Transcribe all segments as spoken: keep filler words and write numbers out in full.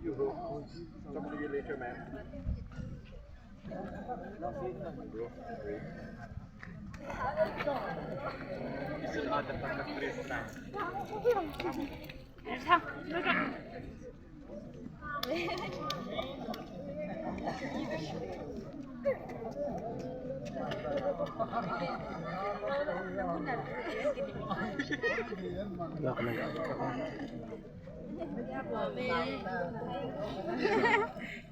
You, bro. Talk to you later, man. Bro.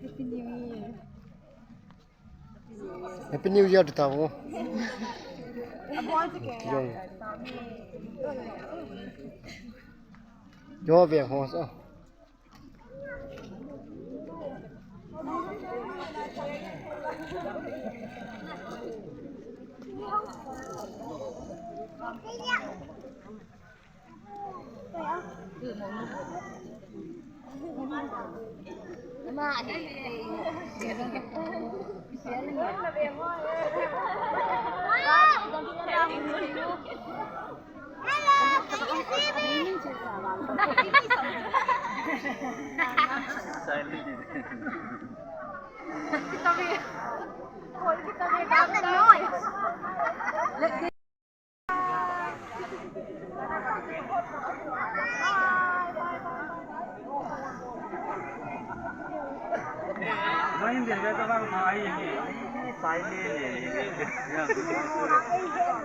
Happy New Year. Happy New Year to tao. Yo. Yo ve ho so.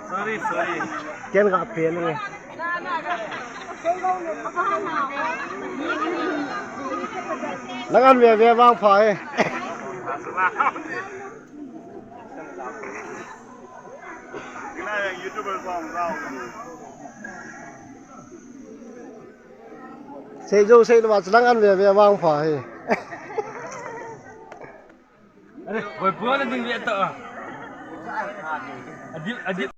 Sorry, sorry. Ken ka pen nge. Lang an ve ve vang pha e. Sei jo sei lou va, lang an ve ve vang pha e. Are, koi pua na ding ve ta. Adil, adil.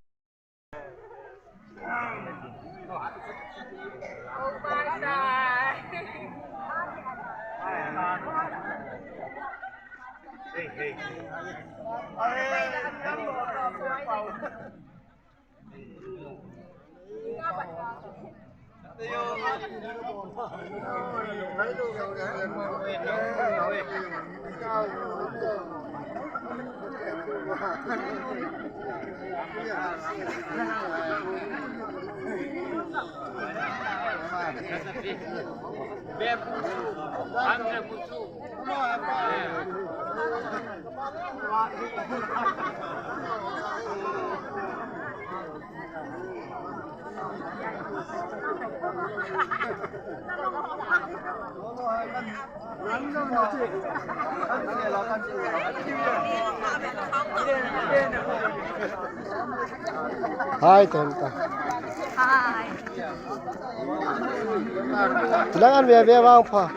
Hai, tonta. Hai. Tilang an ve ve vang pha.